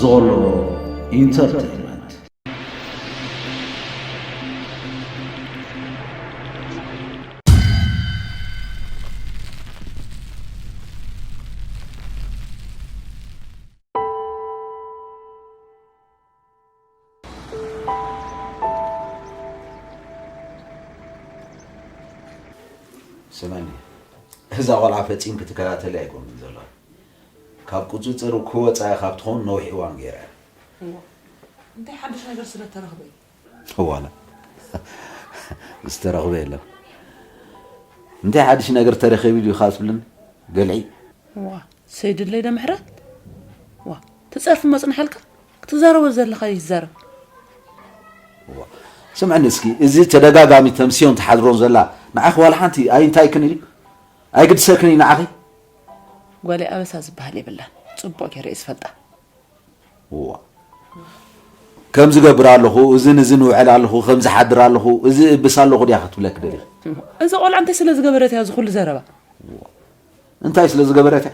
ዞሎ ኢንተርቴይንመንት። ስማኒ፣ እዛ ቆልዓ ፈጺም ክትከታተል ኣይኮንን ዘሎ። ካብ ቁጽጽር ክወጻ ካብ ትኸውን ነዊሕ እዋን ገይራ። እዋ፣ እንታይ ሓድሽ ነገር ስለ ተረኽበ እዩ? ዋላ ዝተረኽበ የለን። እንታይ ሓድሽ ነገር ተረኺቡ ድዩ ካብ ትብልን ገልዒ? ዋ፣ ሰይድለይ ዶ ምሕረት? ዋ፣ ትጸርፊ መጽንሓልካ? ክትዛረቦ ዘለኻ ይዛረብ። ዋ፣ ስምዕኒ እስኪ፣ እዚ ተደጋጋሚ ተምስዮን ትሓድሮን ዘላ ንዓኺ ዋላ ሓንቲ ኣይ እንታይ ክን እዩ? ኣይግድሰክን እዩ ንዓኺ? ጓለይ ኣበሳ ዝበሃል የብላን። ጽቡቕ ገይረ እየ ዝፈልጣ። ዋ፣ ከም ዝገብር ኣለኹ፣ እዝን እዝን ውዕል ኣለኹ፣ ከም ዝሓድር ኣለኹ፣ እዚ እብስ ኣለኹ ድያ ክትብለክ ደሊኻ? እዚ ቆልዓ እንታይ ስለ ዝገበረት እያ እዚ ኩሉ ዘረባ? እንታይ ስለ ዝገበረት እያ?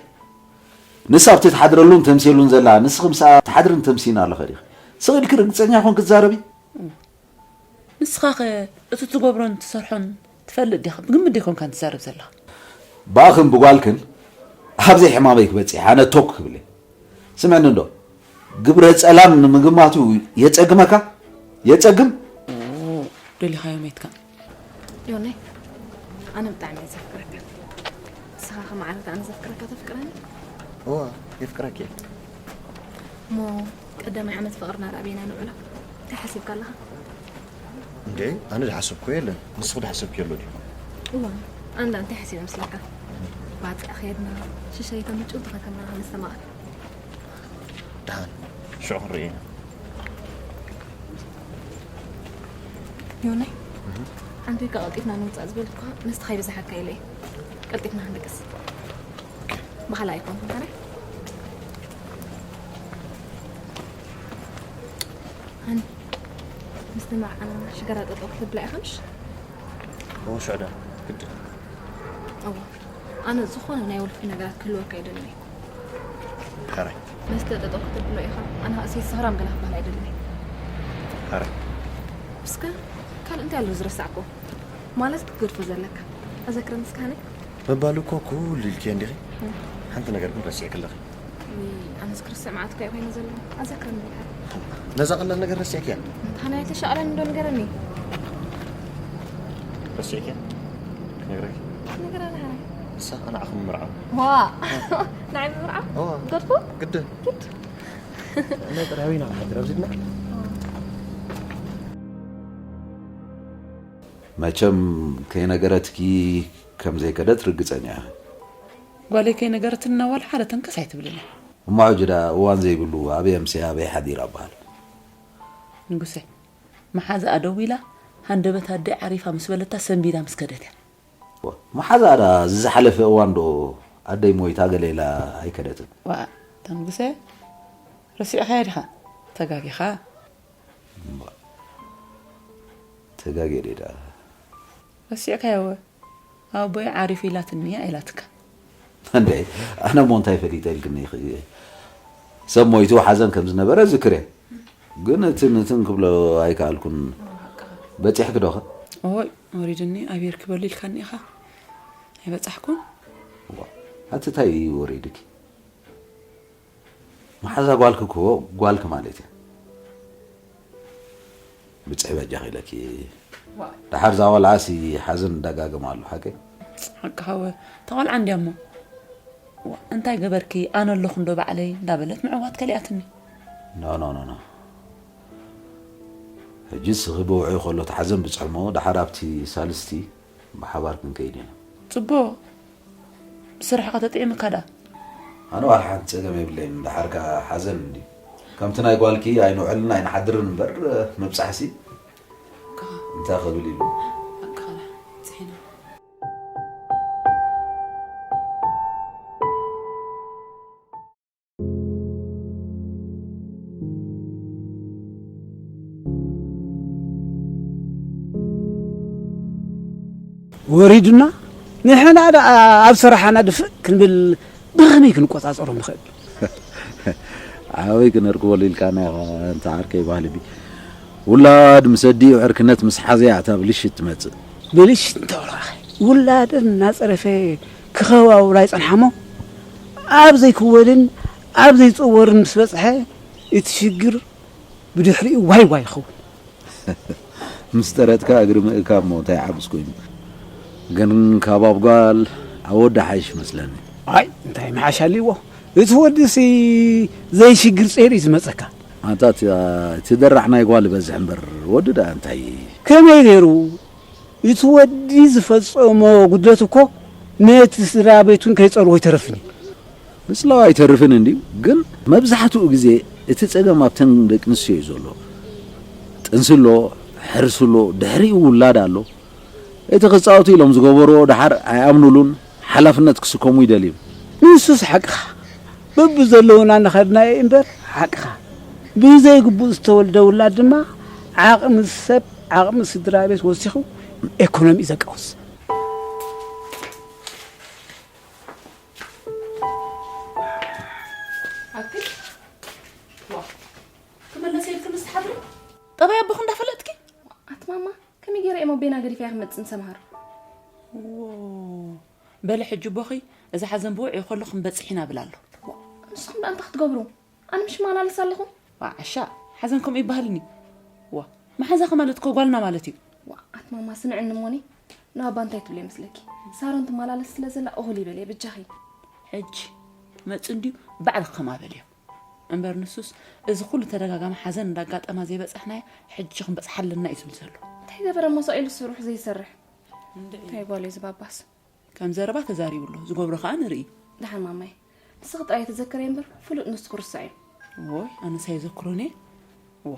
ንሳ ኣብቲ ትሓድረሉን ተምስየሉን ዘላ፣ ንስኺ ምስኣ ትሓድርን ተምስይን ኣለኸ ዲኺ? ስቕ ኢልኪ ርግጸኛ ኮንኪ ትዛረቢ? ንስኻኸ እቲ ትገብሮን ትሰርሖን ትፈልጥ ዲኻ? ብግምት ዶ ኣይኮንካን ትዛረብ ዘለኻ? ብኣኽን ብጓልክን ኣብ ዘይሕማመይ ክበጽሕ ኣነ ቶክ ክብል እየ። ስምዕኒ እንዶ፣ ግብረ ጸላም ንምግማቱ የጸግመካ? የጸግም? ኦ፣ ደሊኻዮ መይትካ። ዮናይ፣ ኣነ ብጣዕሚ እየ ዘፍቅረካ። ንስኻ ከማዕረካ ኣነ ዘፍቅረካ ተፍቅረኒ? እዋ፣ የፍቅረኪ እየ። እሞ ቀዳማይ ዓመት ፍቕርና ዳኣ ኣበየና ንውዕሎ? እንታይ ሓሲብካ ኣለኻ? እንዴ፣ ኣነ ዝሓሰብኩ የለን። ንስኺ ዝሓሰብኪ ኣሎ ድዩ? እዋ፣ ኣነ ዳኣ እንታይ ሓሲበ መስለካ? ባጽዕ ኸድና፣ ሽሻይታ ምጭውቲ ከተማና ከነስተማቕር። ደሓን፣ ሽዑ ክንርኢ ኢና። ዮናይ፣ ሓንቲ ወይ ከኣ ቀልጢፍና ንምጻእ ዝበልኩኻ፣ ምስቲ ከይበዝሓካ ኢለ እየ። ቀልጢፍና ክንድቅስ። ብኻልእ ኣይኮንኩን፣ ታዲያ። ሃኒ፣ ምስቲ መርዓና ሽጋራ ጠጠው ክተብላ ኢኻ፣ ምሽ? እዎ፣ ሽዑ ደኣ ግድን። እዎ። ኣነ ዝኾነ ናይ ውልፊ ነገራት ክህልወካ ኣይደልን እየ። ሕራይ። መስተ ጠጠው ክተብሎ ኢኻ። ኣነ ኸኣ ሰይ ሰኽራም ገለ ክበሃል ኣይደልን እየ። ሕራይ። እስከ ካልእ እንታይ ኣሎ ዝረሳዕኩ? ማለት ክትገድፎ ዘለካ። ኣዘክረኒ እስከ ሃኒ። ምባል እኮ ኩሉ ኢልክዮ እንዲኺ? እም። ሓንቲ ነገር ግን ረሲዕኪ ኣለኺ። ውይ፣ ኣነስ ክርስዕ መዓት እኮ እዩ ኮይኑ ዘሎ። ኣዘክረኒ በል። ነዛ ቀላል ነገር ረሲዕክያ? እንታይ ናይ ተሻቕለን እንዶ ንገረኒ። ረሲዕክያ? ክነግረኪ። ነገር ኣለ ሓራይ። ንሳ ንዓኹም ምርዓው። ዋ! ንዓይ ምርዓው? እዋ። ገድፎ? ግድን። ግድ። እነ ጥራዊ ኢና ሓድር ኣብዚ ድና። መቸም ከይነገረትኪ ከም ዘይከደት ርግጸኛ እየ። ጓለይ ከይነገረትና ዋላ ሓደ ተንከስ ኣይትብልን እያ። እሞ ሕጂ ደኣ እዋን ዘይብሉ ኣበይ ኣምስያ ኣበይ ሓዲራ እበሃል? ንጉሰ፣ መሓዛኣ ደዊላ፣ ሃንደበት ኣደይ ዓሪፋ ምስ በለታ ሰንቢዳ ምስ ከደት እያ። መሓዛኣ ደኣ እዚ ዝሓለፈ እዋን ዶ ኣደይ ሞይታ ገለ ኢላ ኣይከደትን? ዋእ፣ እታ ንጉሰ፣ ረሲዕካያ ዲኻ? ተጋጊኻ። እምባ፣ ተጋግየ ድየ ደኣ? ረሲዕካዮ? ኣቦይ ዓሪፉ ኢላትኒ እያ ኢላትካ። እንዴ፣ ኣነ እሞ እንታይ ፈሊጠ ኢልክኒ ኢኺ? ሰብ ሞይቱ ሓዘን ከም ዝነበረ ዝክር እየ። ግን እትን እትን ክብሎ ኣይከኣልኩን። በጺሕኪ ዶ ኸ? ኦይ፣ ወሪድኒ፣ ኣቢርኪ በሉ ኢልካኒ ኢኻ። ኣይበጻሕኩን። ዋ፣ ኣቲ እንታይ እዩ ወሪድኪ? መሓዛ ጓልኪ እኮ ጓልኪ ማለት እያ። ብጽሒ በጃኺ ኢለኪ። ዋይ። ደሓር እዛ ቆልዓሲ ሓዘን እንዳጋገማ ኣሎ፣ ሓቀይ? ሓቅኻ ወ-፣ እታ ቆልዓ እንድያ እሞ። ዋ፣ እንታይ ገበርኪ? ኣነ ኣለኹ እንዶ ባዕለይ እንዳበለት ምዕዋት ከሊኣትኒ። ኖ፣ ኖ፣ ኖ፣ ኖ። ሕጂ ስኺ ብውዑይ ከሎ እቲ ሓዘን ብጽሕሞ፣ ደሓር ኣብቲ ሳልስቲ ብሓባር ክንከይድ ኢና። ጽቡቕ። ብስራሕኻ ተጥዒምካ ደኣ። ኣነ ዋላ ሓንቲ ጸገም የብለይን፣ ደሓር ከኣ ሓዘን እንድዩ። ከምቲ ናይ ጓልኪ ኣይንውዕልን ኣይንሓድርን እምበር፣ ምብጻሕሲ እንታይ ክብል ኢሉ። ሓቅኻ ደኣ፣ ጽሒና። ወሪዱና፣ ንሕና ደኣ ኣብ ስራሕና ድፍእ ክንብል ብኸመይ ክንቆጻጸሮ ንኽእል? ኣበይ ክነርክበሉ ኢልካና ኢኻ ኣንታ ዓርከይ ባህልቢ። ውላድ ምስ ኣዲኡ ዕርክነት ምስ ሓዘያ እታ ብልሽት ትመጽእ። ብልሽት እንተውራኸ ውላደን እናጸረፈ ክኸባውራ ይጸንሓሞ ኣብ ዘይክወልን ኣብ ዘይጽወርን ምስ በጽሐ እቲ ሽግር ብድሕሪኡ ዋይ ዋይ ይኸውን። ምስ ጠረጥካ እግሪ ምእካብ እሞ እንታይ ዓብስ ኮይኑ። ግን ካብ ኣብ ጓል ኣብ ወዲ ሓይሽ መስለኒ። ኣይ እንታይ መሓሽ ኣልዎ። እቲ ወዲ ሲ ዘይሽግር ጸይሩ እዩ ዝመጸካ። ኣንታ እቲ እቲ ደራሕ ናይ ጓል ይበዝሕ እምበር ወዲ ደኣ እንታይ። ከመይ ገይሩ እቲ ወዲ ዝፈጸሞ ጉድለት እኮ ነቲ ስድራ ቤቱን ከይጸርዎ ይተርፍን እዩ። ምጽላው ኣይተርፍን እንድዩ። ግን መብዛሕትኡ ግዜ እቲ ጸገም ኣብተን ደቂ ኣንስትዮ እዩ ዘሎ። ጥንሲ ኣሎ፣ ሕርሲ ኣሎ፣ ድሕሪኡ ውላድ ኣሎ። እቲ ክጻወቱ ኢሎም ዝገበርዎ ደሓር ኣይኣምኑሉን፣ ሓላፍነት ክስከሙ ይደልዩ። ንሱስ ሓቅኻ። በብዘለውና እናኸድና እየ እምበር ሓቅኻ። ብዘይግቡእ ዝተወልደ ውላድ ድማ ዓቕሚ ሰብ ዓቕሚ ስድራ ቤት ወሲኹ ኤኮኖሚ ዘቃውስ። ኣክል ዋ ክመለስ ኢልክ ምስ ትሓድሪ ጠባይ ኣቦኽ እንዳፈለጥኪ። ኣቲ ማማ ከመይ ገይረ እሞ ቤና ገዲፈያ ክመጽእ ንሰምሃር። ዎ በለ ሕጂ ቦኺ እዚ ሓዘን ብውዕ ይኸሎ ክንበጽሕ ኢና ብል ኣሎ። ንስኹም ደኣ እንታይ ክትገብሩ? ኣነ ምሽ ማላለስ ኣለኹ። ዋ ዓሻ ሓዘን ከምኡ ይበሃልኒ። ዋ መሓዛኺ ማለት እኮ ጓልና ማለት እዩ። ዋ ኣቲ ማማ ስምዕኒ እሞኒ ንኣባ እንታይ ትብሎ ይመስለኪ? ሳሮን ትመላለስ ስለ ዘላ እኹል ይበል እየ ብጃኺ። ሕጂ መጽ እንድዩ ባዕልኺ ከማበልዮ። እምበር ንሱስ እዚ ኩሉ ተደጋጋሚ ሓዘን እንዳጋጠማ ዘይበጻሕናዮ ሕጂ ክንበጽሓ ኣለና እዩ ዝብል ዘሎ። እንታይ ገበረ እሞ ሰቕ ኢሉ ስርሑ ዘይሰርሕ? እንታይ ጓል እዩ ዝባባስ? ከም ዘረባ ተዛሪቡ ኣሎ ዝገብሮ ከኣ ንርኢ። ደሓን ማማይ ንስኺ ጥራይ ተዘክረይ እምበር ፍሉጥ ንሱ ክርሳዕ እዩ። ዎይ ኣነስ ኣይዘክሮን እየ። ዋ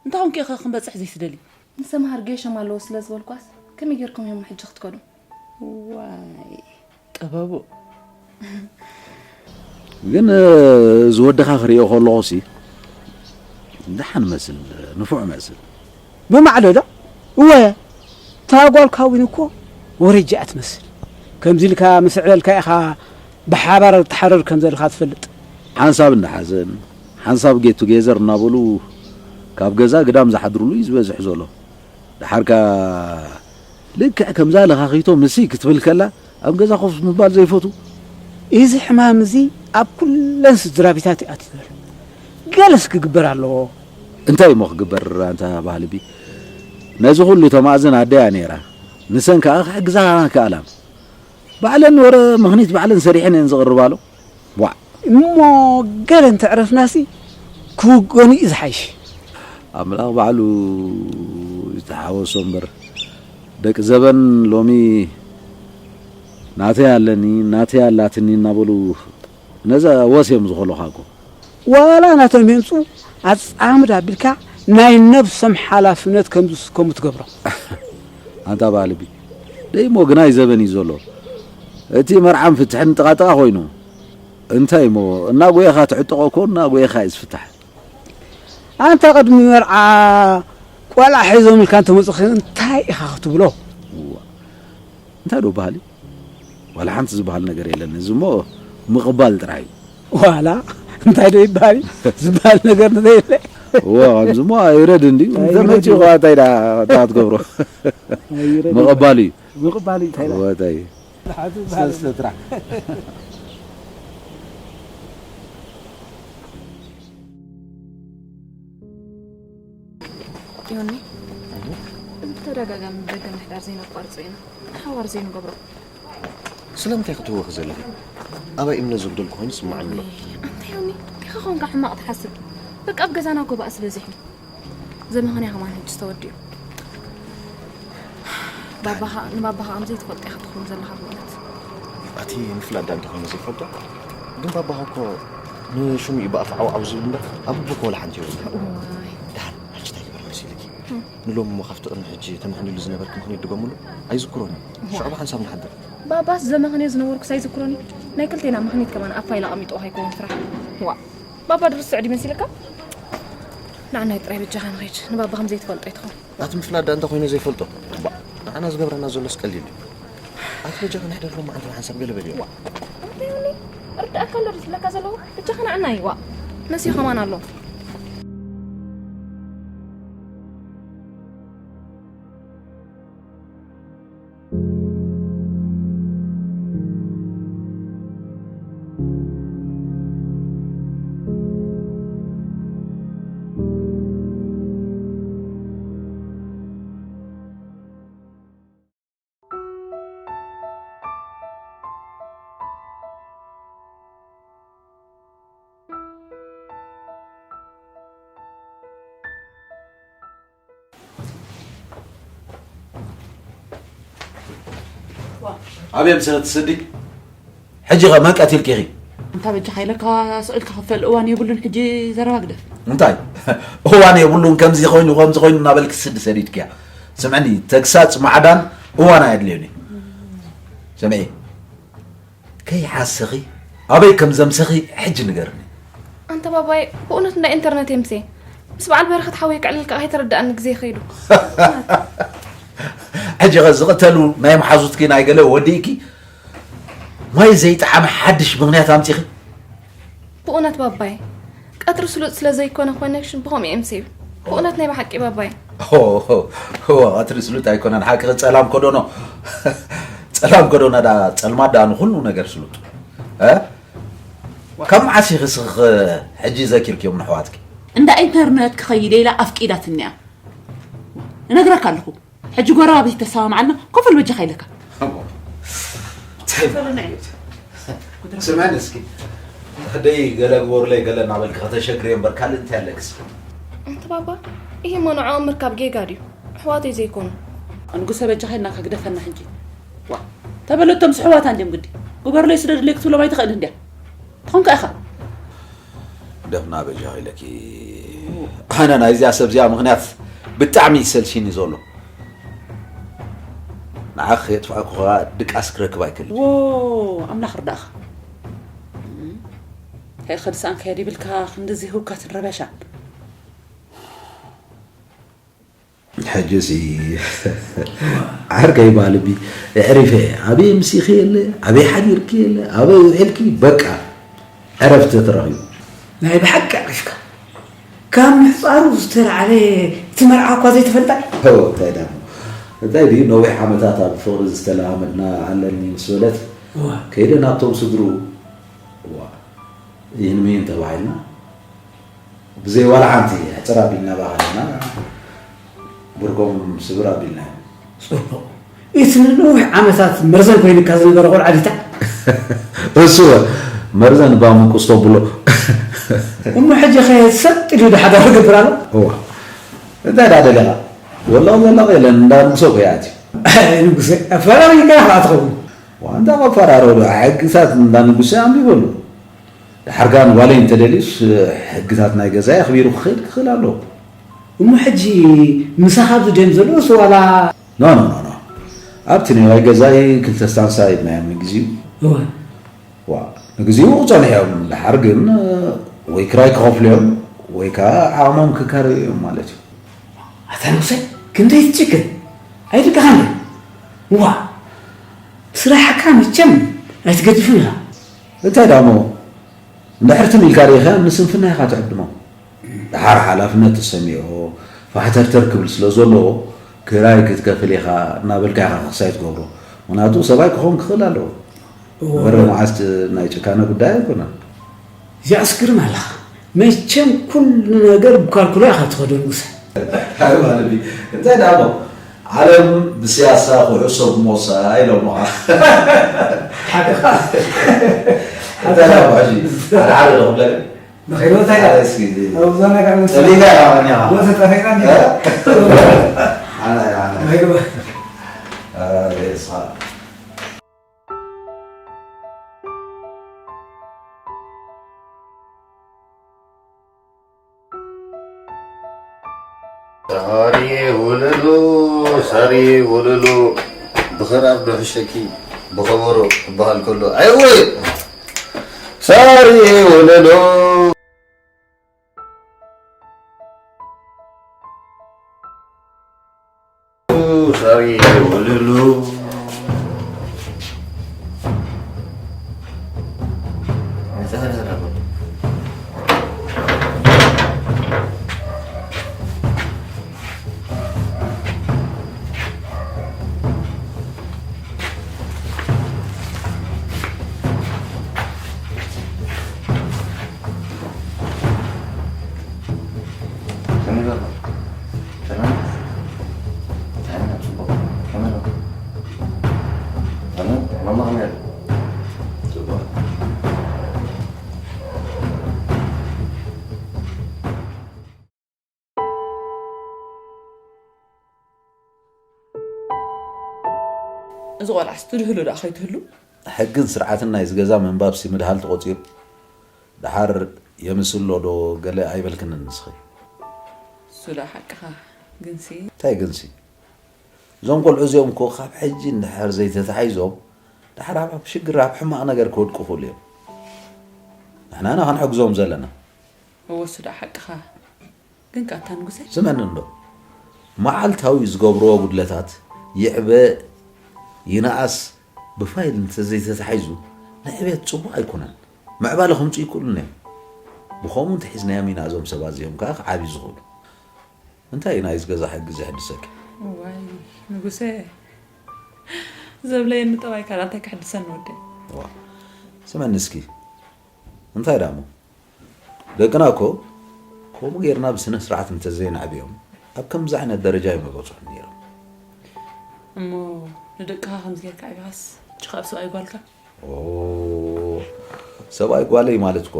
እንታይ ኮንኪ ኢኺ ክንበጽሕ ዘይትደሊ? ንሰምሃር ጌሾም ኣለዎ ስለ ዝበልኳስ ከመይ ጌርኩም እዮም ሕጂ ክትከዱ? ዋይ ጥበቡ። ግን እዚ ወድኻ ክሪኦ ከለኹሲ ደሓን መስል ንፉዕ መስል። ብማዕለሎ እወ እታ ጓል ካዊን እኮ ወረጃ እያ ትመስል። ከምዚ ኢልካ ምስ ዕለልካ ኢኻ ብሓባር ትሓረር ከም ዘለኻ ትፈልጥ። ሓንሳብ እንዳሓዘን ሓንሳብ ጌት ቱጌዘር እናበሉ ካብ ገዛ ግዳም ዝሓድሩሉ እዩ ዝበዝሕ ዘሎ። ደሓርካ ልክዕ ከምዛ ለኻኺቶ ምሲ ክትብል ከላ ኣብ ገዛ ኮፍ ምባል ዘይፈቱ። እዚ ሕማም እዚ ኣብ ኩለን ስድራ ቤታት እዩ ኣትዩ ዘሎ። ገለስ ክግበር ኣለዎ። እንታይ እሞ ክግበር ኣንታ ባህልቢ? ነዚ ኩሉ ተማእዝን ኣደያ ነይራ። ንሰን ከኣ ክሕግዛ ክኣላም። ባዕለን ወረ ምኽኒት ባዕለን ሰሪሐን እየን ዝቕርባሉ። ዋዕ እሞ ገለ እንተዕረፍናሲ ክውገኑ እዩ ዝሓይሽ። ኣምላኽ ባዕሉ ዝተሓወሶ እምበር ደቂ ዘበን ሎሚ ናተይ ኣለኒ ናተይ ኣላትኒ እናበሉ ነዛ ወስ እዮም ዝኾሉኻ እኮ። ዋላ ናቶም የምፁ ኣፃምድ ኣቢልካ ናይ ነብሶም ሓላፍነት ከም ዝስከሙ ትገብሮም። ኣንታ በሃልቢ ደይሞ ግናይ ዘበን እዩ ዘሎ። እቲ መርዓን ፍትሕን ጥቓጥቓ ኮይኑ እንታይ እሞ እናጎየኻ ትዕጠቖ እኮ እናጎየኻ እዩ ዝፍታሕ። ኣንታ ቅድሚ መርዓ ቆልዓ ሒዞም ኢልካ እንተመፁኺ እንታይ ኢኻ ክትብሎ? እንታይ ዶ በሃሊ? ዋላ ሓንቲ ዝበሃል ነገር የለን። እዚ እሞ ምቕባል ጥራይ እዩ። ዋላ እንታይ ዶ ይበሃል እዩ? ዝበሃል ነገር እንተዘየለ። እዎ፣ ከምዚ እሞ ኣይውረድ እንድዩ። ኣይውረድ እንተመፂኡ እዩ። ከኣ እንታይ ደኣ እንታይ ክትገብሮ? ኣይውረድ እዩ። ምቕባል እዩ። ምቕባል እዩ፣ እንታይ ደኣ? እዎ፣ እንታይ እዩ? ንሓቱ ዝበሃል ሰለስተ ጥራሕ። ዮኒ፣ ብተደጋጋሚ ብደገ ምሕዳር ዘይነቋርጾ ኢና። ሓዋር ዘይንገብሮ። ስለምንታይ ክትህወኺ ዘለኺ? ኣባይ እምነት ዘጉደልኩ ኮይኑ ይስምዓኒ ኣሎ። ኣንታ ዮኒ፣ ዲኻ ኾንካ ሕማቕ ትሓስብ? በቃ ኣብ ገዛና ጎባእ ዝበዚሑ። ዘመኽንያ ከማን ሕጂ ተወዲኡ። ባባኻ፣ ንባባኻ ከም ዘይትፈልጦ ኢኻ ትኸውን ዘለኻ ብእውነት። ኣቲ ምፍላጥ ደኣ እንተኾይኑ ዘይፈልጦ፣ ግን ባባኻ እኮ ንሹም እዩ ብኣፍ ዓውዓው ዝብል እምበር፣ ኣብ ልቡ እኮ ወላ ሓንቲ የብሉን። እዋይ። ደሓን፣ ሕጂ እንታይ ይግበር መሲልኪ? እም። ንሎሚ እሞ ካብቲ ቅድሚ ሕጂ ተመኽኒሉ ዝነበርኪ ምኽንያት ድገምሉ፣ ኣይዝክሮን እዩ። እዋይ። ሽዑ ብሓንሳብ ንሓድር። ባባስ ዘመኽንዮ ዝነበርኩስ ኣይዝክሮን እዩ። ናይ ክልቴና ምኽንያት ከማን ኣብ ፋይል ኣቐሚጥዎ ከይከውን ፍራሕ። ዋእ። ባባ ድርሱዕ ድዩ መሲልካ? ንዓናይ ጥራይ በጃኻ ንኺድ፣ ንባባ ከም ዘይትፈልጦ ኣይትኹን። ኣቲ ምፍላጥ ደኣ እንተ ኾይኑ ዘይፈልጦ። ባእ፣ ንዓና ዝገብረና ዘሎስ ቀሊል ድዩ? ኣቲ በጃኻ ንሕደር ሎማዓንቲ ብሓንሳብ ገለ በልዮ። ዋእ፣ እንታይ ይሁኒ? እርዳእካ ኣሎ ድዩ ዝብለካ ዘለኹ? በጃኻ ንዓና እዩ፣ ዋእ። መሲኡ ከማን ኣሎ። ኣበይ ምሰለ ትስዲ? ሕጂ ኸ መን ቀቲልኪ ኢኺ? እንታ በጃኻ ኢለካ ስቕ ኢልካ ክፈል እዋን የብሉን ሕጂ ዘረባ ግደፍ። እንታይ? እዋን የብሉን ከምዚ ኮይኑ ከምዚ ኮይኑ እናበልኪ ትስዲ ሰዲድክያ። ስምዕኒ ተግሳጽ ማዕዳን እዋን ኣየድልዮን እዩ። ስምዒ ከይሓሰኺ ኣበይ ከም ዘምሰኺ ሕጂ ንገርኒ። ኣንታ ባባይ ብእውነት እንዳ ኢንተርነት የምሴ ምስ በዓል በረኸት ሓወይ ክዕልል ከዓ ከይተረድኣኒ ግዜ ከይዱ። ሕጂ ኸ ዝቕተሉ ናይ መሓዙትኪ ናይ ገለ ወዲእኪ ማይ ዘይጠዓመ ሓድሽ ምኽንያት ኣምፂኺ። ብእውነት ባባይ ቀትሪ ስሉጥ ስለ ዘይኮነ ኮኔክሽን ብኸምኡ እዮም ሴቭ። ብእውነት ናይ ብሓቂ ባባይ። እወ ቀትሪ ስሉጥ ኣይኮነን ሓቅኺ ጸላም ኮዶኖ ጸላም ኮዶኖ ዳ ጸልማት ዳ ንኹሉ ነገር ስሉጥ እ ካብ መዓስ ኢኺ ስኺ ሕጂ ዘኪርክዮም ንሕዋትኪ? እንዳ ኢንተርነት ክኸይድ ኢላ ኣፍቂዳትኒ እያ እነግረካ ኣለኹ። ሕጂ ጎረባብቲ ተሰማምዓልና ኮፍ በል በጃኻ ኢለካ። ስምዕኒ እስኪ ሕደይ ገለ ግበሩለይ ገለ እናበልኪ ከተሸግርዮ እምበር ካልእ እንታይ ኣለኪ እስኪ? ኣንቲ ባባ ይሄ እሞ ንዕኦም ምርካብ ጌጋ ድዩ? ኣሕዋተይ ዘይኮኑ? ኣንጉሰ በጃኻ ኢልናካ ግደፈና ሕጂ። ዋ ተበለቶም ስሕዋታ እንድዮም ግዲ ግበሩለይ ስደዱለይ ክትብሎም ኣይትኽእልን ድያ? ትኾንካ ኢኻ። ደፍና በጃኺ ኢለኪ ኣነ ናይዚኣ ሰብ እዚኣ ምኽንያት ብጣዕሚ እዩ ዝሰልችኒ ዘሎ ንዓኺ ከየጥፍኣኩ ከኣ ድቃስ ክረክብ ኣይክእልን እየ። ዎ ኣምላኽ ርዳእኻ እንታይ ኢኻ ዝሰኣንካዮ ዲብልካ ክንድዚ ህውከትን ረበሻን ሕጅሲ ዓርከይ ባልቢ ኣዕሪፈ ኣበይ ኣምሲኺ የለ ኣበይ ሓዲርኪ የለ ኣበይ ውዒልኪ በቃ ዕረፍቲ ተረኺቡ። ናይ ብሓቂ ኣዕሪፍካ ካብ ምሕፃሩ ዝተልዓለ እቲ መርዓ እኳ ዘይተፈልጠ። እንታይ ዳ እንታይ ድዩ ነዊሕ ዓመታት ኣብ ፍቕሪ ዝተለማመድና ኣለኒ ምስ በለት ከይደ ናብቶም ስድርኡ እዋ ይህን ምሂን ተባሂልና ብዘይ ዋላ ሓንቲ ሕፅር ኣቢልና ባኸልና ብርኮም ስብር ኣቢልናዮም። ፅቡቕ። እቲ ንነዊሕ ዓመታት መርዘን ኮይኑካ ዝነበረ ቆልዓ ዲታ? እሱ መርዘን እባ ምንቁስ ተብሎ። እሞ ሕጂ ኸ ሰጥ ኢሉ ዶ ሓዳር ክገብር ኣሎ? እዋ እንታይ ደኣ ደሊኻ? ወላ ዘለኻ የለን እንዳ ንጉሰ እኮ ይኣትዩ። ኣይ ንጉሰ ኣፈራሪካ ኢኻ ትኸውን። ዋንታ መፈራረው ዶ ሕግታት እንዳ ንጉሰ ኣንቢበሉ። ድሓር ከኣ ንጓለይ እንተደልዩስ ሕግታት ናይ ገዛይ ኣኽቢሩ ክኸይድ ክኽእል ኣለዎ። እሞ ሕጂ ምሳኻ ኣብዚ ድዮም ዘለዉስ ዋላ? ኖ ኖ ኖ ኖ ኣብቲ ነዋይ ገዛይ ክልተ ስታንሳ ሂብናዮም ንግዚኡ። እወ። ዋ ንግዚኡ ክጸንሑ እዮም ድሓር ግን ወይ ክራይ ክኸፍሉ እዮም ወይ ከኣ ዓቕሞም ክካረዩ እዮም ማለት እዩ። ኣታ ንጉሰ ክንደይ ትጭክን ኣይድቅኻን ዋ ስራሕካ መቸም ኣይትገድፍን ኢኻ። እንታይ ደኣ እሞ እንድሕር ትም ኢልካ ርኢኻዮም ንስንፍና ኢኻ ትዕድሞም። ደሓር ሓላፍነት ተሰሚዕዎ ፋሕተርተር ክብል ስለ ዘለዎ ክራይ ክትከፍል ኢኻ እናበልካ ኢኻ ክሳይ ትገብሮ። ምኽንያቱ ሰብኣይ ክኸውን ክኽእል ኣለዎ። እወ። ወረ መዓስ ናይ ጭካነ ጉዳይ ኣይኮነን። እዚኣስ ግርም ኣለኻ። መቸም ኩሉ ነገር ብካልኩላ ኢኻ ትኸዶ ንጉሰ። ኣይ ማለት እዩ። እንታይ ደኣ እሞ ዓለም ብስያሳ ኩዕሶ ብሞሳ ኢሎምኻ። ሓቅኻ። እንታይ ደኣ እሞ ሕጂ ሓደ ሓደ ዶ ክብለኒ? ንኸይድ እንታይ ደኣ? ሓደ እስኪ ኣብዛ ነገር ጠሊላ ኢኻ ኣቐኒኻ። ወተ ጠፈና እንዲ? እ? ኣነ ኣነ። መግባ። ኣረ እስኻ። ሳሪ ውልሉ ሳሪ ውልሉ ብኽራር ዶ ሕሸኪ ብኸበሮ ክበሃል ከሎ ኣይወ ሳሪ ውልሉ ሳሪ ወለሎ። እዚ ቆልዓስ ትድህሉ ደኣ ከይትህሉ? ሕግን ስርዓትን ናይዚ ገዛ ምንባብሲ ምድሃል ተቖጺሩ? ደሓር የምስሎ ዶ ገለ ኣይበልክንን ንስኺ? እሱ ደኣ ሓቅኻ፣ ግንሲ እንታይ ግንሲ? እዞም ቆልዑ እዚኦም እኮ ካብ ሕጂ እንድሕር ዘይተታሒዞም፣ ደሓር ኣብ ሽግር፣ ኣብ ሕማቕ ነገር ክወድቁ ይኽእሉ እዮም። ንሕና ኢና ክንሕግዞም ዘለና። እወ፣ እሱ ደኣ ሓቅኻ። ግን ከኣ ኣታ ንጉሰ? ስምዕኒ እንዶ፣ መዓልታዊ ዝገብርዎ ጉድለታት ይዕበ ይንኣስ ብፋይል እንተዘይተታሒዙ ንዕቤት ጽቡቕ ኣይኮነን። ምዕባለ ከምጽኡ ይክእሉን እዮም። ብኸምኡ እንተሒዝናዮም ኢና እዞም ሰባት እዚኦም ከኣ ክዓብዩ ዝኽእሉ። እንታይ እዩ ናይዚ ገዛ ሕጊ ዘሕድሰኪ? እዋይ ንጉሰ፣ ዘብለየኒ ጠባይካ ደኣ እንታይ ከሕድሰኒ ወደይ? ዋ፣ ስምዕኒ እስኪ፣ እንታይ ደኣ እሞ? ደቅና እኮ ከምኡ ጌርና ብስነ ስርዓት እንተዘይነዕብዮም ኣብ ከምዚ ዓይነት ደረጃ እዮም ኣይበጽሑን ነይሮም። እሞ ንደቅኻ ከምዚ ጌርካ ኣዕቢኻስ፣ እቺ ካብ ሰብኣይ ጓልካ? ኦ፣ ሰብኣይ ጓለይ ማለት እኮ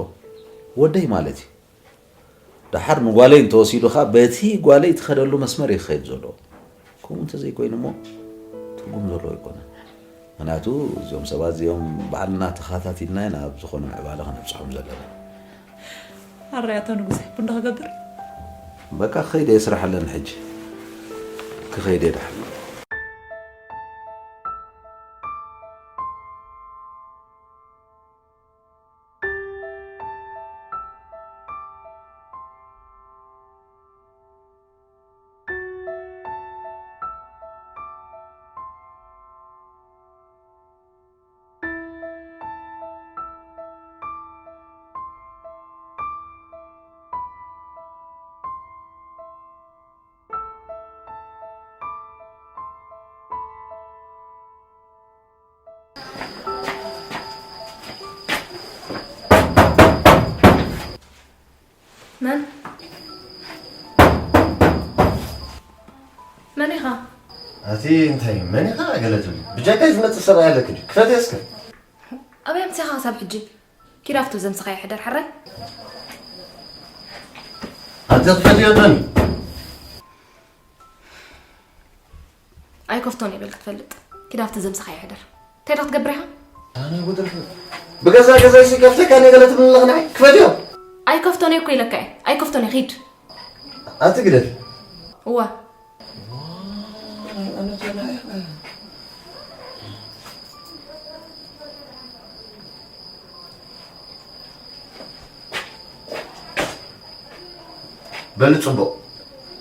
ወደይ ማለት እዩ። ደሓር ንጓለይ እንተወሲዱኻ በቲ ጓለይ ትኸደሉ መስመር እዩ ክኸይድ ዘለዎ። ከምኡ እንተዘይኮይኑ እሞ ትርጉም ዘለዎ ኣይኮነን። ምኽንያቱ እዚኦም ሰባት እዚኦም ባዕልና ተኸታቲልና ኢና ኣብ ዝኾነ ምዕባለ ከነብጽሖም ዘለና። ኣረይ ኣቶ ንጉሰ፣ ቡን ዶ ክገብር? በቃ ክኸይድ እየ፣ ስራሕ ኣለኒ ሕጂ። ክኸይድ እየ ደሓን። መን? መን ኢኻ? ኣቲ እንታይ መን ኢኻ ገለ ትብሊ? ብጀካይ ዝመጽእ ሰብኣይ ኣለኪ ድዩ? ክፈትዮ እስከ። ኣበይ ኣምሲኻ ክሳብ ሕጂ? ኪድ ኣብቲ ዘምስኻዮ ሕደር ሕራይ። ኣቲ ክፈትዮ ዶኒ። ኣይከፍቶን እየ በል ክትፈልጥ። ኪድ ኣብቲ ዘምስኻዮ ሕደር። እንታይ ዶ ክትገብር ኢኻ? ኣነ ጉድፍ ብገዛ ገዛይሲ ከፍተካ እኔ ገለ ትብልኒ ኣለኺ ንዓይ? ክፈትዮ። ኣይከፍቶን እየ እኮ ኢለካ እየ። ኣይከፍቶን እየ፣ ኪድ። ኣቲ ግደፍ። እወ። በሊ ጽቡቕ።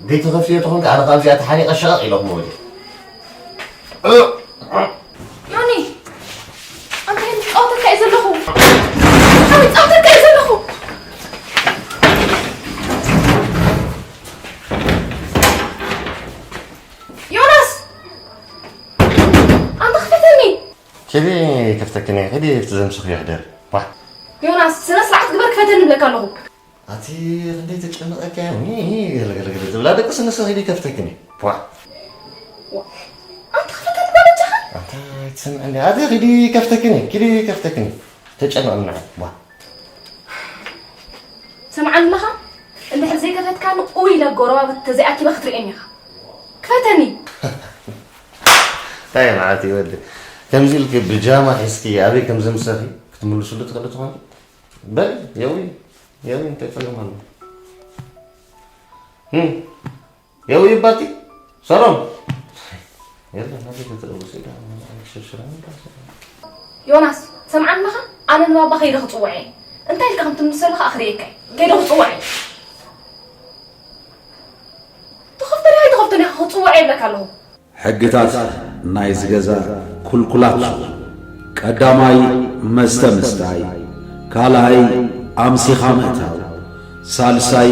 ዘይትኸፍትዮ ተኾንካ ኣነ ካብዚኣ ተሓኒቐ ሸቐቕ ኢለ ክመውት እየ። ዮኒ፣ ኣንታ ይጻወተካ እየ ዘለኹ። ኣንታ ይጻወተካ እየ ዘለኹ። ዮናስ! ኣንታ ክፈተኒ! ኪዲ ከፍተክኒ፣ ኪዲ ኣብቲ ዘምስኽዮ ሕደሪ። ዋ። ዮናስ፣ ስነ ስርዓት ግበር፣ ክፈተኒ እብለካ ኣለኹ። ኣቲ ክንደይ ተጨንቐካ እያ። ኒ፣ ገለ፣ ገለ፣ ገለ ትብላ ደቂ ስንሰ ኪዲ ከፍተክኒ። ዋ። ዋ። ኣንታ ክፈተኒ ባለጃኻ? ኣንታ ኣይትሰምዕኒ። ኣቲ ኪዲ ከፍተክኒ፣ ኪዲ ከፍተክኒ። ተጨንቐኒ ንዓይ። ዋ። ሰምዓኒ ኣለኻ? እንድሕር ዘይከፈትካኒ ኡይ ኢለ ጎረባብቲ ተዘይኣኪበ ክትርእየኒ ኢኻ። ክፈተኒ። እንታይ መዓት እዩ ወዲ? ከምዚ ኢልኪ ብጃማ ሒዝኪ ኣበይ ከም ዘምሰኺ ክትምልስሉ ትኽእሊ ትኾኒ? በል የዊ፣ የዊ እንታይ ጸገም ኣሎ? ህም፣ የዊ ባቲ ሰሮም። የለ፣ ናበይ ተተለወሰ ኢላ ሽርሽራ። ዮናስ፣ ሰምዓኒ ኣለኻ? ኣነ ንባባ ከይደ ክጽውዕ እየ። እንታይ ኢልካ ከም ትምልሰሉ ከኣ ክርእየካ እየ። ከይደ ክጽውዕ እየ። ትኸፍተኒ ኣይትኸፍተኒ ኢኻ ክጽውዕ እየ ይብለካ ኣለኹ። ሕግታት ናይዚ ገዛ ኩልኩላት ሱቕ። ቀዳማይ መስተ ምስታይ፣ ካልኣይ ኣምሲኻ ምእታው፣ ሳልሳይ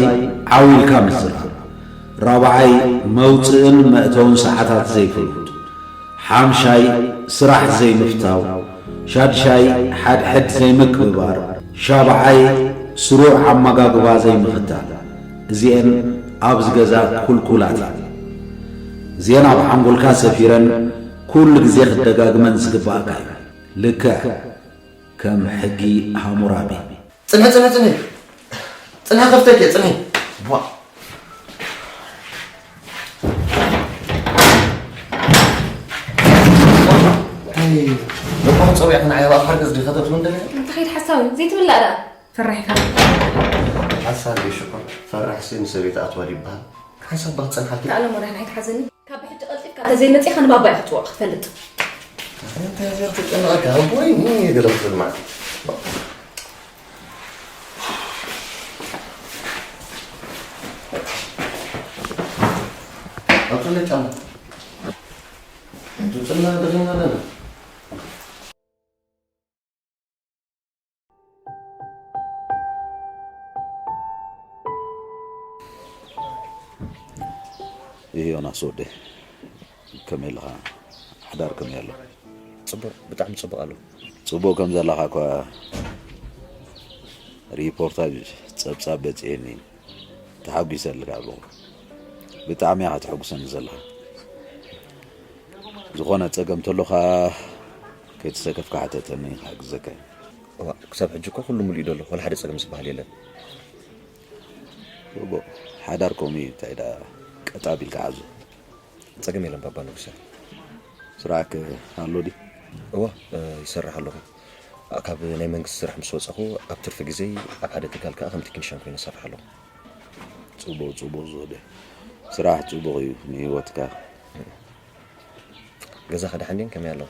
ዓው ኢልካ ምዝራብ፣ ራብዓይ መውጽእን መእተውን ሰዓታት ዘይፍሉጥ፣ ሓምሻይ ስራሕ ዘይምፍታው፣ ሻድሻይ ሓድሕድ ዘይምክብባር፣ ሻብዓይ ስሩዕ ኣመጋግባ ዘይምኽታል። እዚኤን ኣብዚ ገዛ ኩልኩላት እየን። እዚኤን ኣብ ሓንጎልካ ሰፊረን ኩሉ ግዜ ክደጋግመን ዝግባእካ እዩ። ልክዕ ከም ሕጊ ሃሙራቢ። ጽንሒ፣ ጽንሒ፣ ጽንሒ። ጽንሒ፣ ከፍተኪ፣ ጽንሒ። ዋ። ጸውዒ ክንዓይ ኣብ ሓርገጽ ዲኻ ተእትው እንደለ? እንተ ኸይድ ሓሳዊ ዘይትብላዕ ደኣ። ፈራሕ ኢኻ። ሓሳብ እዩ ሽኮር። ፈራሕ ሲ ንሰበይቲ ኣትዋል ይበሃል። ሓሳብ ባክ ጸንሓልኪ። ተኣለም ወዳሕና ኣይትሓዘኒ። ካብ ብሕጂ ቀልጢፍካ እንተ ዘይመጺኻ ንባባ ኢኻ ክትወቕ ክትፈልጥ። እንታይ እዚኣ ተጨነቐካ? ኣቦይ ምን ይገለጽ ልማት? ኣቶ ለጫማ። ኣቶ ጽና ደኺና ኣለና። ይሄ ዮናስ ወደይ፣ ከመይ ኣለኻ? ሓዳር ከመይ ኣሎ? ጽቡቕ፣ ብጣዕሚ ጽቡቕ ኣሎ። ጽቡቕ ከም ዘለኻ እኳ ሪፖርታጅ ጸብጻብ በጺሔኒ። ተሓጒሰልካ ኣለኹ። ብጣዕሚ ኢኻ ተሐጉሰኒ ዘለኻ። ዝኾነ ጸገም ተሎኻ ከይተሰከፍካ ሓተተኒ፣ ክሕግዘካ እየ። እዋ፣ ክሳብ ሕጂ እኮ ኩሉ ሙሉእ እዩ ዘሎ፣ ወላ ሓደ ጸገም ዝበሃል የለን። እቦ፣ ሓዳር ከምኡ እዩ፣ እንታይ ደኣ ቀጥ ኣቢልካ ሓዞ። ጸገም የለን ባባ ንጉሰ። ስራሕከ ኣሎ ድዩ? እዋ፣ እ፣ ይሰርሕ ኣለኹ። ካብ ናይ መንግስቲ ስራሕ ምስ ወጻኹ ኣብ ትርፊ ግዜይ ኣብ ሓደ ትካል ከኣ ከም ቴክኒሻን ኮይነ እሰርሕ ኣለኹ። ጽቡቕ፣ ጽቡቕ ዝወደ። ስራሕ ጽቡቕ እዩ ንህይወትካ። ገዛኸ ደሓን ድየን? ከመይ ኣለዋ?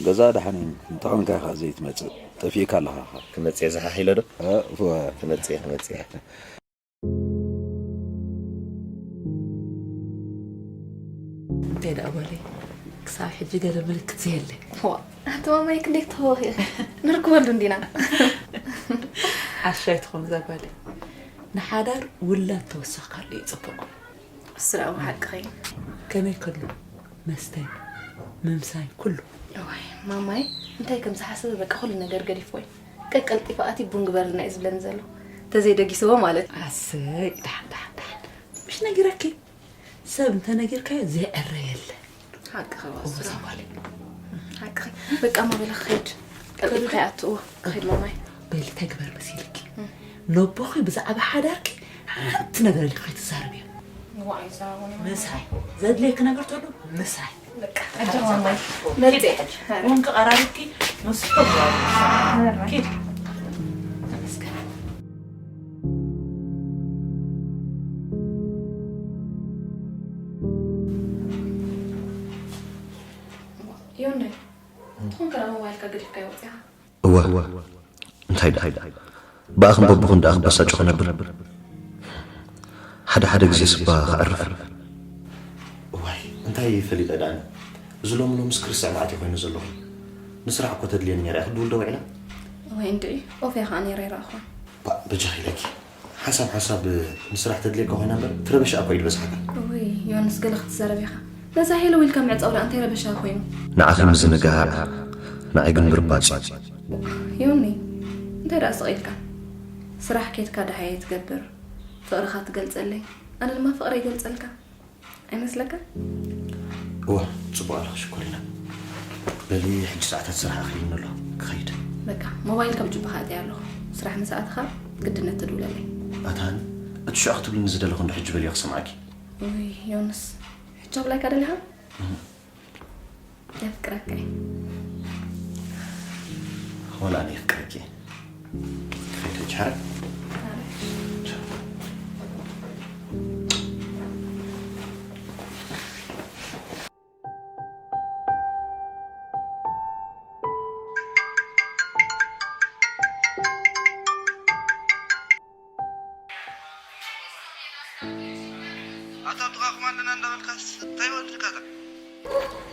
ገዛ ደሓን እየን። እንተ ኾንካ ኢኻ ዘይትመጽእ። ጠፊእካ ኣለኻ ኢኻ። ክመጽእ እየ፣ ዝሓሕ ኢለ ዶ? እ፣ እወ። ክመጽእ እየ፣ ክመጽእ እየ። እንታይ ደኣ ጓለይ፣ ክሳብ ሕጂ ገለ ምልክት ዘየለ። ዋ፣ ኣቲ ማማይ ክንደይ ክትህወኺ ኢኺ። ንርክበሉ እንዲና። ዓሻ ኣይትኾን እዛ ጓለይ። ንሓዳር ውላድ ተወሰኽካሉ እዩ ጽቡቕ። እሱ ደኣ ሓቅኺ። ከመይ ከሎ? መስታይ፣ ምምሳይ፣ ኩሉ። እዋይ፣ ማማይ፣ እንታይ ከም ዝሓሰበ በቃ ኩሉ ነገር ገዲፍዎ እዩ። ቀቀልጢፈ ኣቲ ቡን ግበርልና እዩ ዝብለኒ ዘሎ። ተዘይደጊስዎ ማለት እዩ። ኣሰይ፣ ደሓን፣ ደሓን፣ ደሓን። ምሽ ነጊረኪ? ሰብ እንተነጊርካዮ ዘይዕረ የለ። ሓቅኺ እዋ፣ እዛ ጓለይ። ሓቅኺ። በቃ፣ እሞ በላ ክኸይድ። ቀልጢፍካ ከይድ። ይኣቱ፣ እዋ፣ ክኸይድ ማማይ። በሊ፣ እንታይ ግበር መሲልኪ? እም። ነቦኺ ብዛዕባ ሓዳርኪ ሓንቲ ነገር ኢልኪ ከይትዛረብዮ። እዋ፣ ኣይዛረቦን እየ። ምሳይ፣ ዘድልየኪ ነገር ተሎ ምሳይ። በቃ፣ ኣጆኺ ማማይ። መርጽ እየ። ቡንኪ ቀራሪብኪ ምስ ኪድ። ተመስገን። ዮንደይ፣ ትኹን ከኣ ሞባይልካ ገዲፍካዮ ወጺኻ? እወ፣ እንታይ ደኣ? ብኣኽን በብኹን ደኣ ክበሳጭ ክነብር? ሓደ ሓደ ግዜ ስባ ክዕርፍ። እዋይ፣ እንታይ ፈሊጠ ደኣኒ? እዚ ሎሚ ሎምስ ክርስዕ መዓት እዩ ኮይኑ ዘለኹ። ንስራሕ እኮ ተድልየኒ ነይራ እያ፣ ክድውል ዶ ውዒላ? እዋይ፣ እንድዒ፣ ኦፍ እያ ኸኣ ነይረ፣ ኣይረኣኹን። ባእ፣ በጃኺ ኢለኪ። ሓንሳብ ሓንሳብ ንስራሕ ተድልየካ ኮይና እምበር፣ ትረበሽ እኮ እዩ ዝበዝሓካ። እውይ፣ ዮንስ፣ ገለ ክትዛረብ ኢኻ። ነዛ ሄሎ ኢልካ ምዕጻው ደኣ እንታይ ረበሻ ኮይኑ? ንዓኺ ምዝንጋዕ፣ ንዓይ ግን ምርባጽ እዩ። ዮኒ፣ እንታይ ደኣ ስቕ ኢልካ? ስራሕ ኬድካ ደሃየ ትገብር፣ ፍቕርኻ ትገልጸለይ፣ ኣነ ድማ ፍቕረይ ይገልጸልካ። ኣይመስለካን? እዋ፣ ጽቡቕ ኣለኺ ሽኮሪና። በሊ፣ ሕጂ ሰዓታት ስራሕ ኣኽሊኒ ኣሎ፣ ክኸይድ። በቃ፣ ሞባይል ካብ ጁባኻ ኣጥየ ኣለኹ። ስራሕ ምስ ኣተኻ ግድነት ትድውለለይ። ኣታ ሃኒ፣ እቲ ሽዑ ክትብልኒ ዝደለኹ እንዶ ሕጂ በልዮ ክሰምዓኪ። ውይ፣ ዮንስ፣ ሕጂ ኣብ ላይካ ደሊኻ? እህ። የፍቅረካ እየ። ወላ ኣነ የፍቅረኪ እየ። ከይደ ቻረ። ኣታ ኣብ ጥቓኹም ኣለና እንዳበልካስ እንታይ ወድልካ እታ?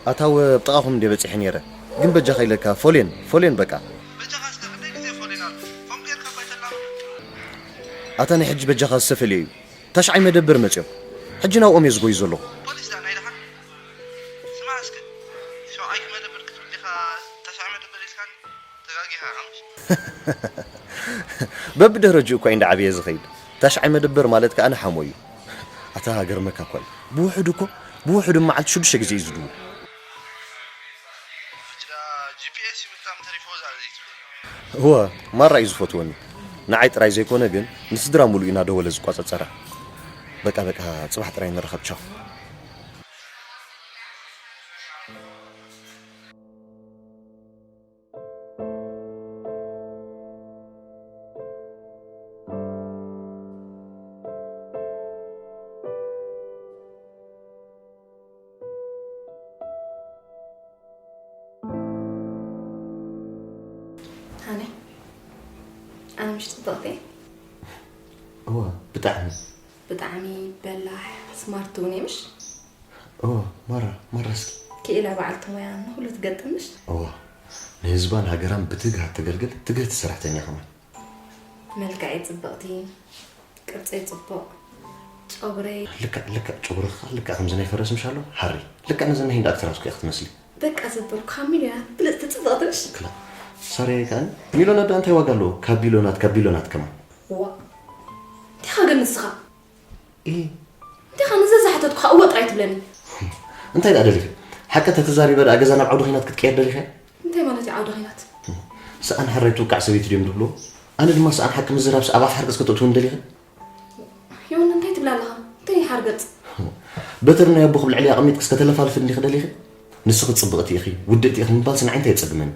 ኣታ ኣብ ጥቓኹም እንድየ በጺሐ ነይረ፣ ግን በጃኻ ኢለካ ፎሌን፣ ፎሌን በቃ። በጃኻ እስከ ክንደይ ግዜ ፎሌን ኣልኩ? ከምኡ ጌርካ እኳ ኣይተላምዶ። ኣታ ናይ ሕጂ በጃኻ ዝተፈልየ እዩ። ታሽዓይ መደበር መጺኦም። ሕጂ ናብኦም እየ ዝጎይ ዘለኹ። ፖሊስ ደኣ ናይ ደሓን? ስማዕ እስከ፣ ሸውዓይ መደበር ክትብል ዲኻ ታሽዓይ መደበር ኢልካኒ? ተጋጊኻ ኢኻ ምሽ? በብደረጅኡ እኳ እዩ እንዳዓበየ ዝኸይድ። ታሽዓይ መደበር ማለት ከኣ ንሓሞ እዩ። ኣታ ገርመካ እኳ እዩ። ብውሑዱ እኮ፣ ብውሑዱ መዓልቲ ሽዱሽተ ግዜ እዩ ዝድውል። ሕጂ ደኣ ጂ ፒ ኤስ እዩ ምጥቃም ተሪፍዎ ዝኣዘ እዩ ትብለኒ። እወ፣ ማራ እዩ ዝፈትወኒ። ንዓይ ጥራይ ዘይኮነ ግን፣ ንስድራ ሙሉእ እዩ እናደወለ ዝቆጻጸራ። በቃ፣ በቃ፣ ጽባሕ ጥራይ ንራኸብ። ቻው። ኣነ ምሽ ጽብቕቲ እየ። እዋ ብጣዕሚ ብጣዕሚ በላሕ ስማርት እውን እየ ምሽ? እዋ ማራ ማራ እስኪ ክኢላ በዓልቲ ሞያ ንኹሉ ትገጥም ምሽ? እዋ ንህዝባን ሃገራን ብትግሃት ተገልግል ትግህቲ ሰራሕተኛ ከማን። መልክዐይ ጽብቕቲ፣ ቅርጸይ ጽቡቕ፣ ጨጉረይ ልክዕ ልክዕ ጨጉርኻ ልክዕ ከምዚ ናይ ፈረስ ምሽ ኣሎ ሃሪ ልክዕ ነዚ ናይ ሂንድ ኣክተራት እኮ ኢኻ ትመስሊ። በቃ ዘበልኩኻ ሚልዮናት ብልጽቲ ጽብቕቲ ምሽ? ክላ ሳርያይ ከኣ ሚልዮናት ደኣ እንታይ ዋጋ ኣለዎ ካብ ቢልዮናት ካብ ቢልዮናት ከማን። ዋ እንዲኻ ግን ንስኻ ኢ እንዲኻ ንዘ ዝሓተትኩኻ እወ ጥራይ ትብለኒ። እንታይ ደኣ ደሊኺ ሓቂ ተተዛሪበ ደኣ ገዛ ናብ ዓውዲ ኺናት ክትቀየር ደሊኺ? እንታይ ማለት እዩ ዓውዲ ኺናት? ሰኣን ሕራይ ትውቃዕ ሰበይቲ ድዮም ዝብልዎ? ኣነ ድማ ሰኣን ሓቂ ምዝራብስ ኣብ ኣፍ ሓርገጽ ከተእትውኒ ደሊኺ? ዮኒ እንታይ ትብላ ኣለኻ? እንታይ ሓርገጽ? በትሪ ናይ ኣቦኺ ኣብ ልዕሊ ኣቐሚጥክስ ከተለፋልፍኒ ዲኺ ደሊኺ? ንስኺ ጽብቕቲ ኢኺ፣ ውድእቲ ኢኺ ምባልሲ ንዓይ እንታይ የጸግመኒ?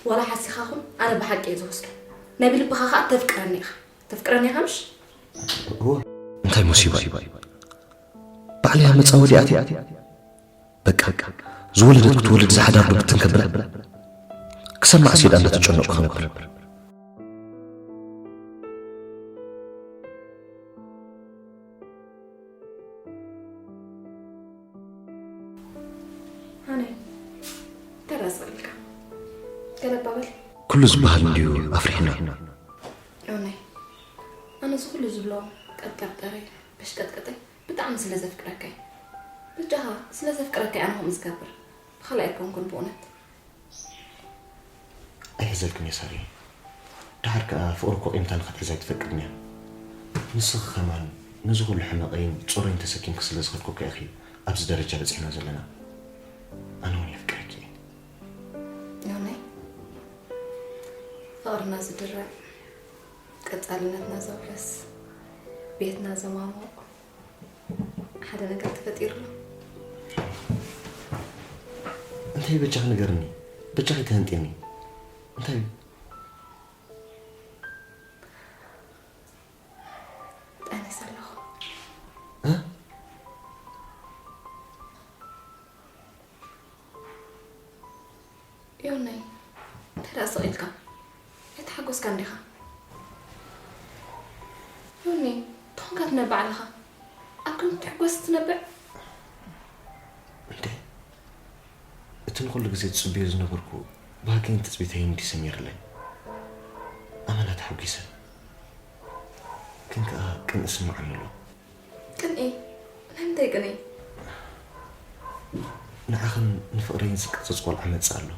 ዋላ ሓሲኻ ኹን ኣነ ብሓቂ እየ ዝወስዶ። ናይ ብልብኻ ኸኣ ተፍቅረኒ ኢኻ። ተፍቅረኒ ኢኻ ምሽ? እንታይ ሙሲባ እዩ? ባዕለይ ኣመጻ ወዲኣት እያ። በቃ ዝወለደት ክትወልድ ዝሓዳር ዶ ብትን ከብላ ክሰማዕ ሴዳ እንዳተጨነቁ ክነብር። ሃነይ ተረስዕልካ ገለባበል ኩሉ ዝበሃል እንድዩ ኣፍሪሕና። ዮናይ ኣነ እዚ ኩሉ ዝብሎ ቀጠርጠረ በሽቀጥቀጠ ብጣዕሚ ስለ ዘፍቅረካ እዩ። በጃኻ ስለ ዘፍቅረካ እዩ ኣነ ከምኡ ዝገብር። ብኻልእ ኣይኮንኩን ብእውነት። ኣይሕዘልክን እየ ሳሪ። ደሓር ከኣ ፍቕሪ እኮ ቂምታ ንኽትሕዝ ኣይትፈቅድን እያ። ንስኺ ከማን ነዚ ኩሉ ሕመቐይን ጾረይን ተሰኪምኪ ስለ ዝኸድኩ እኮ ኢኺ ኣብዚ ደረጃ በጺሕና ዘለና። ኣነ እውን የፍቅረኪ እየ። ዮናይ ፍቕርና ዝድረዕ ቀጻልነትና ዘውሕስ ቤትና ዘማሙቕ ሓደ ነገር ተፈጢሩ ኣሎ። እንታይ በጃኺ ንገርኒ፣ በጃኺ ተህንጢኒ። እንታይ እዩ? ጠኒሰ ኣለኹ። እ? ዮናይ እንታይ ደኣ ስቕ ኢልካ? ኣይተሓጎስካን ዲኻ? ዮኒ፣ እንታይ ኾንካ ትነብዕ ኣለኻ? ኣብ ክንዲ ትሕጎስ ትነብዕ? እንዴ፣ እቲ ንኹሉ ግዜ ዝጽበዮ ዝነበርኩ ባህገይን ትጽቢተይን እንዲ ሰሚርለይ። ኣመና ተሓጒሰ። ግን ከኣ ቅንኢ ስምዓኒ ኣሎ። ቅንኢ? ናይ ምንታይ ቅንኢ? ንዓኽን ንፍቕረይን ዝቅጽጽ ቆልዓ መጽእ ኣሎ።